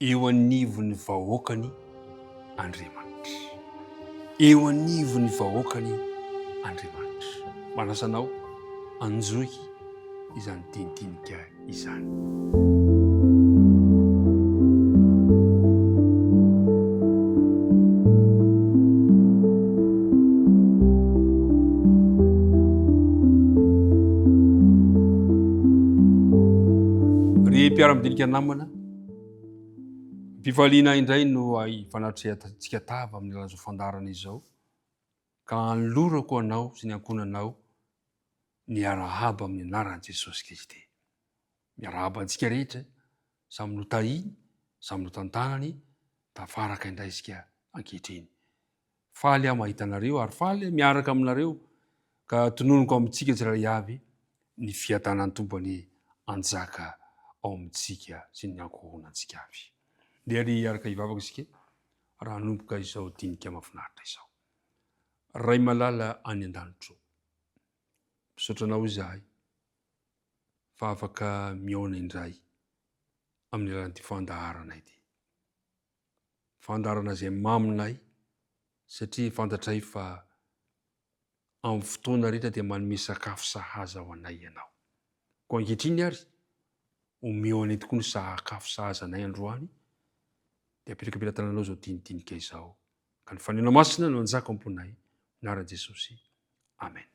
Eo anivon'ny vahoakany Andriamanitra. Eo anivon'ny vahoakany Andriamanitra. Manasa anao hanjohy izany dinidinika izany. Ry mpiara-midinika namana, Am-pifaliana indray no hifanatrehantsika tava amin'ny alalan'izao fandaharana izao, ka anolorako anao sy ny ankohonanao ny arahaba amin'ny anaran'i Jesosy Kristy. Miarahaba antsika rehetra, samy notahiny, samy notantanany, tafaraka indray isika ankehitriny. Faly aho mahita anareo ary faly miaraka aminareo ka tononiko amintsika tsirairay avy ny fiadanan'ny Tompo anie hanjaka ao amintsika sy ny ankohonantsika avy. Ndeha ary hiaraka hivavaka isika raha hanomboka izao dinika mahafinaritra izao. Ray malala any an-danitro, misaotra Anao izahay fa afaka mihaona indray amin'ny alalan'ity fandaharana ity. Fandaharana izay maminay satria fantatray fa amin'ny fotoana rehetra dia manome sakafo sahaza ho anay Ianao. Koa ankehitriny ary, omeo anay tokoa ny sakafo sahaza anay androany, dia apetraka am-pelatananao izao dinidinika izao. Ka ny Fanina Masina no hanjaka ao am-ponay. Anaran'i Jesosy. Amen.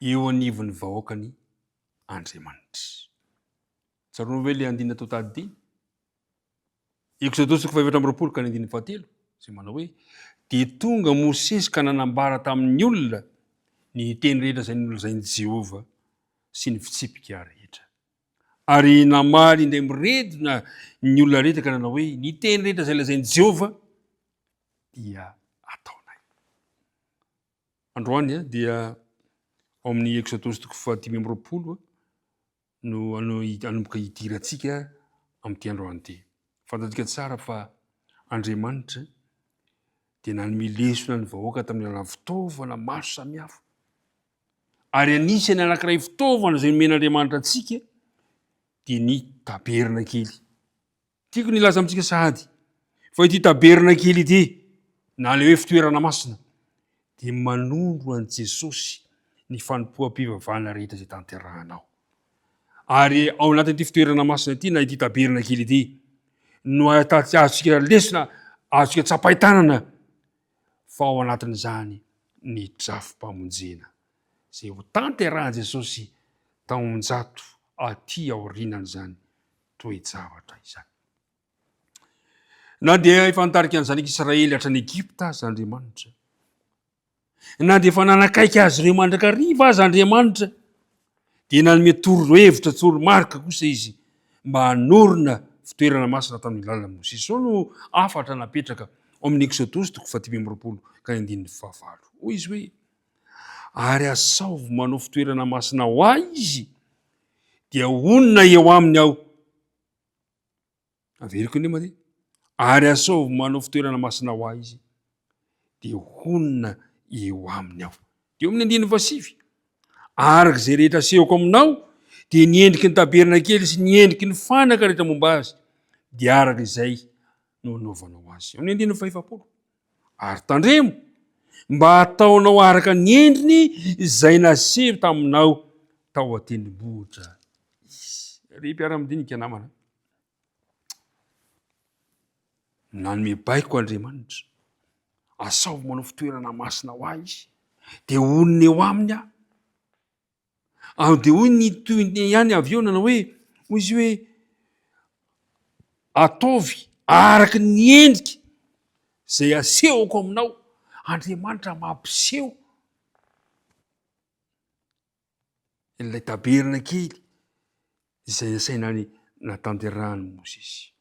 Eo anivon'ny vahoakany Andriamanitra. Tsaroanao ve ilay andininy atao tadidiana? Eksodosy toko fahefatra amby 20 ka ny andininy fahatelo, izay manao hoe, Dia tonga Mosesy ka nanambara tamin'ny olona ny teny rehetra izay nolazain'i Jehovah sy ny fitsipika rehetra. Ary namaly indray miredona ny olona rehetra ka nanao hoe, Ny teny rehetra izay lazain'i Jehovah dia ataonay. Androany dia ao amin'ny Eksodosy toko faha-25 no hanomboka hidirantsika amin'ity androany ity. Fantatsika tsara fa Andriamanitra dia nanome lesona ny vahoaka tamin'ny alalan'ny fitaovana maro samihafa. Ary anisan'ny anankiray fitaovana izay nomen'Andriamanitra antsika dia ny tabernakely. Tiako ny hilaza amintsika sahady fa ity tabernakely ity na ilay hoe fitoerana masina dia manondro an'i Jesosy ny fanompoam-pivavahana rehetra izay tanterahanao. Ary ao anatin'ity fitoerana masina ity na ity tabernakely ity no ahitantsika azontsika lesona, azontsika tsapain-tanana fa ao anatin'izany ny drafi-pamonjena izay ho tanterahan'i Jesosy taonjato aty aorianan'izany toe-javatra izany. Na dia efa nitarika ny zanak'Israely hatrany Egypta aza Andriamanitra, na dia efa nanakaiky azy ireo mandrakariva aza Andriamanitra, dia nanome torohevitra, toromarika kosa izy mba hanorina fitoerana masina tamin'ny alalan'i Mosesy. Izao no hafatra napetraka ao amin'ny Eksodosy toko faha-25 ka ny andininy fahavalo. Hoy izy hoe, Ary asaovy manao fitoerana masina ho ahy izy, dia honina eo aminy aho. Averiko indray mandeha. Ary asaovy manao fitoerana masina ho ahy izy, dia honina eo aminy aho. Dia eo amin'ny andininy fahasivy. Araka izay rehetra asehoko aminao, dia ny endriky ny tabernakely sy ny endriky ny fanaka rehetra momba azy, dia araka izay no anaovanao azy. Eo amin'ny andininy fahefapolo. Ary tandremo mba hataonao araka ny endriny izay naseho taminao tao an-tendrombohitra izy. Ry mpiara-midinika namana, nanome baiko Andriamanitra, asaovy manao fitoerana masina ho ahy izy, dia honina eo aminy aho. Ary dia hoy ny tohiny ihany avy eo nanao hoe, hoy izy hoe, ataovy araka ny endrika izay asehoko aminao. Andriamanitra mampiseho ilay tabernakely izay nasaina natanterahan'i Mosesy.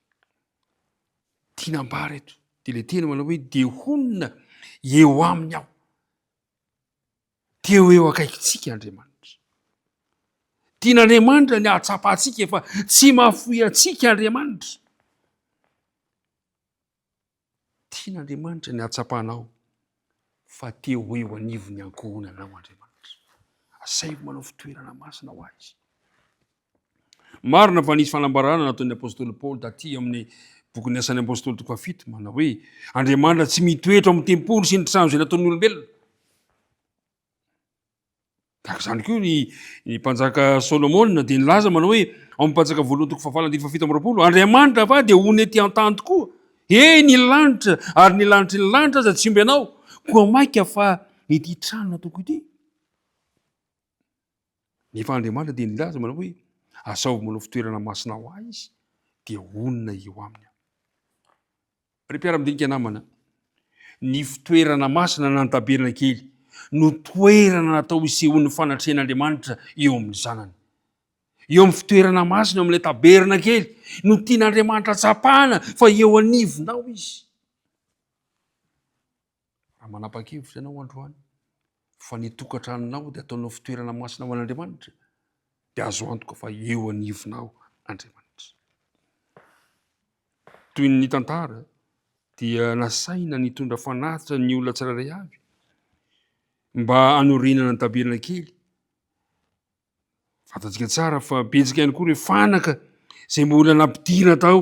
Tiana ambara eto dia ilay teny manao hoe dia honina eo aminy aho. Teo eo akaikintsika Andriamanitra. Tian'Andriamanitra ny hahatsapantsika fa tsy mahafoy antsika Andriamanitra. Tian'Andriamanitra ny hahatsapanao fa teo ho eo anivon'ny ankohonanao Andriamanitra. Asaivo manao fitoerana masina ho azy. Marina fa nisy fanambarana nataon'ny apostoly Paoly taty amin'ny bokin'ny Asan'ny Apostoly toko fahafito manao hoe Andriamanitra tsy mitoetra ao amin'ny tempoly sy ny trano izay nataon'ny olombelona. Tahaka izany koa ny ny mpanjaka Solomona dia nilaza manao hoe ao amin'ny mpanjaka voalohany toko fahavalo andininy fahafito amby 20, Andriamanitra va dia honina ety an-tany tokoa? He ny lanitra ary ny lanitry ny lanitra aza tsy omby anao, koa mainka fa ity trano nataoko ity. Nefa Andriamanitra dia nilaza manao hoe asaovy manao fitoerana masina ho ahy izy dia honina eo aminy aho. Ry mpiara-midinika namana, ny fitoerana masina na ny tabernakely no toerana natao hisehoan'ny fanatrehan'Andriamanitra eo amin'ny zanany. Eo amin'ny fitoerana masina, eo amin'ilay tabernakely no tian'Andriamanitra tsapana fa eo anivonao izy. Raha manapa-kevitra ianao androany fa ny tokantranonao dia ataonao fitoerana masina ho an'Andriamanitra, dia azo antoka fa eo anivonao Andriamanitra. Toy ny tantara dia nasaina nitondra fanatitra ny olona tsirairay avy mba hanorenana ny tabernakely. Fantatsika tsara fa betsaka ihany koa ireo fanaka izay mbola nampidirina tao.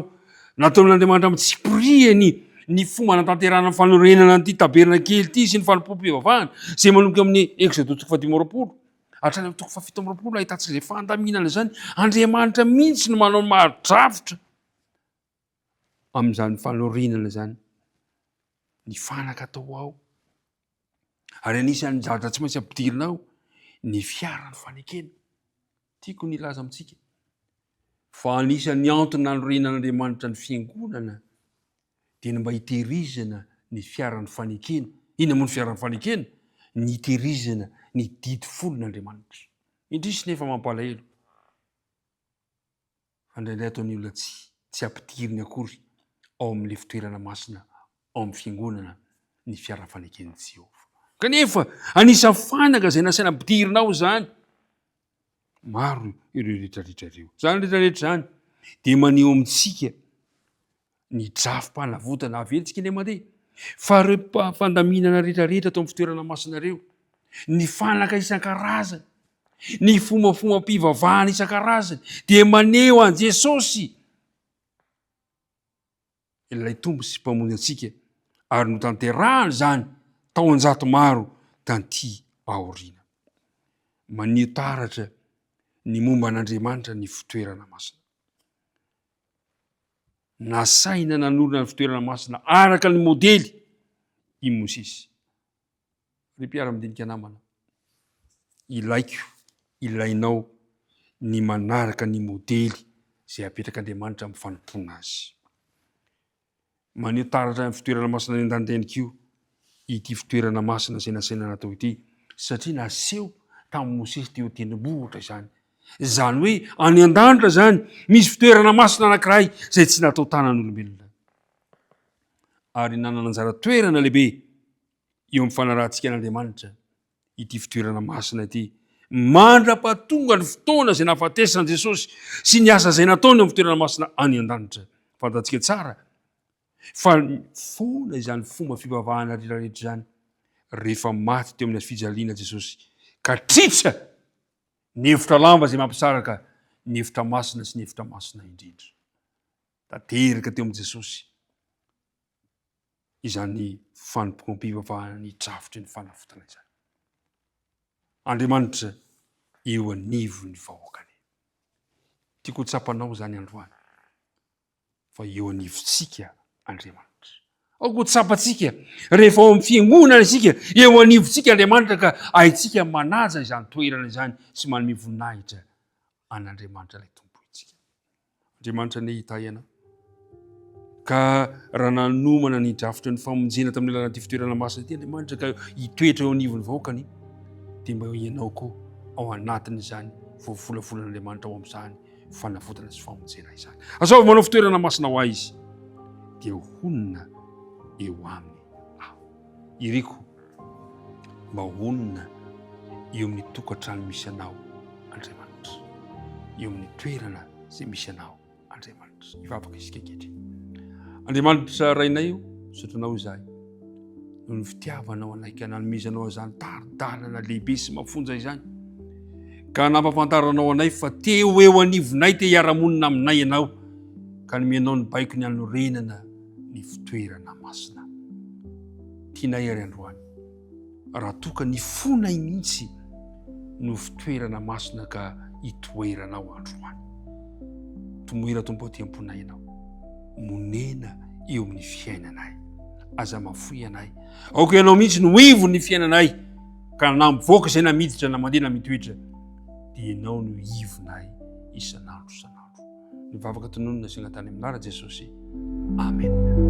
Nataon'Andriamanitra amin'ny tsipiriany ny fomba anatanterahana ny fanorenana an'ity tabernakely ity sy ny fanompoam-pivavahana izay manomboka amin'ny Exodosy toko fahadimy amby 20 hatrany amin'ny toko fahafito amby 20 ahitantsika izay fandaminana izany. Andriamanitra mihitsy no manao ny mari-drafitra amin'izany fanorenana izany. Ny fanaka atao ao. Ary anisan'ny zavatra tsy maintsy ampidirina ao ny fiaran'ny fanekena. Tiako ny hilaza amintsika fa anisan'ny antony nanorenan'Andriamanitra ny fiangonana dia ny mba hitehirizana ny fiaran'ny fanekena. Inona moa ny fiaran'ny fanekena? Ny hitehirizana ny didy folon'Andriamanitra. Indrisy nefa mampalahelo fa indraindray ataon'ny olona tsy tsy ampidiriny akory ao amin'ilay fitoerana masina ao amin'ny fiangonana ny fiara faneken'i Jehovah. Kanefa anisan'ny fanaka izay nasaina ampidirina ao izany. Maro ireo rehetrarehetra ireo. Izany rehetrarehetra izany dia maneho amintsika ny drafi-panavotana aventsika indray mandeha fa ireo fandaminana rehetrarehetra tao amin'ny fitoerana masina ireo, ny fanaka isan-karazany, ny fombafombam-pivavahana isan-karazany dia maneho an'i Jesosy ilay Tompo sy Mpamonjy antsika ary notanterahany izany taonjato maro tanty aoriana. Maneho taratra ny momba an'Andriamanitra ny fitoerana masina. Nasaina nanorina ny fitoerana masina araka ny modely i Mosesy. Ry mpiara-midinika namana, ilaiko, ilainao ny manaraka ny modely izay apetrak'Andriamanitra amin'ny fanompoana Azy. Maneho taratra ny fitoerana masina any an-danitra ihany koa ity fitoerana masina izay nasaina natao ity, satria naseho tamin'i Mosesy teo an-tendrombohitra izany. Izany hoe any an-danitra izany misy fitoerana masina anankiray izay tsy natao tanan'olombelona. Ary nanana anjara toerana lehibe eo amin'ny fanarahantsika an'Andriamanitra ity fitoerana masina ity, mandra-pahatonga ny fotoana izay nahafatesan'i Jesosy sy ny asa izay nataony amin'ny fitoerana masina any an-danitra. Fantatsika tsara fa foana izany fomba fivavahana rehetra rehetra izany rehefa maty teo amin'ny hazo fijaliana Jesosy ka tritra ny efitra lamba izay mampisaraka ny efitra masina sy ny efitra masina indrindra. Tanteraka teo amin'i Jesosy izany fanompoam-pivavahana ny drafitry ny fanavotana izany. Andriamanitra eo anivon'ny vahoakany. Tiako ho tsapanao izany androany fa eo anivontsika Andriamanitra. Aoka ho tsapantsika rehefa ao amin'ny fiangonana isika, eo anivontsika Andriamanitra ka haintsika manaja izany toerana izany sy manome voninahitra an'Andriamanitra ilay Tompontsika. Andriamanitra anie hitahy anao. Ka raha nanomana ny drafitra ny famonjena tamin'ny alalan'ity fitoerana masina ity Andriamanitra ka hitoetra eo anivon'ny vahoakany, dia mba ianao koa ao anatin'izany voavolavolan'Andriamanitra ao amin'izany fanavotana sy famonjena izany. Asaovy manao fitoerana masina ho ahy izy, dia honina eo aminy aho. Iriko mba honina eo amin'ny tokantrano misy anao Andriamanitra, eo amin'ny toerana izay misy anao Andriamanitra. Hivavaka isika ankehitriny. Andriamanitra Rainay o, misaotra anao izahay noho ny fitiavanao anay ka nanomezanao izany tari-dalana lehibe sy mafonja izany. Ka nampahafantaranao anay fa te ho eo anivonay, te hiara-monina aminay Ianao, ka nomenao ny baiko ny hanorenana ny fitoerana masina. Tianay àry androany raha toa ka ny fonay mihitsy no fitoerana masina ka itoeranao androany. Tomoera Tompo aty am-ponay Ianao. Monena eo amin'ny fiainanay. Aza mafoy anay. Aoka Ianao mihitsy no ivon'ny fiainanay. Ka na mivoaka izay na miditra na mandeha na mitoetra dia ianao no ivonay isan'andro isan'andro. Ny vavaka tononina sy angatahana amin'ny anaran'i Jesosy. Amen.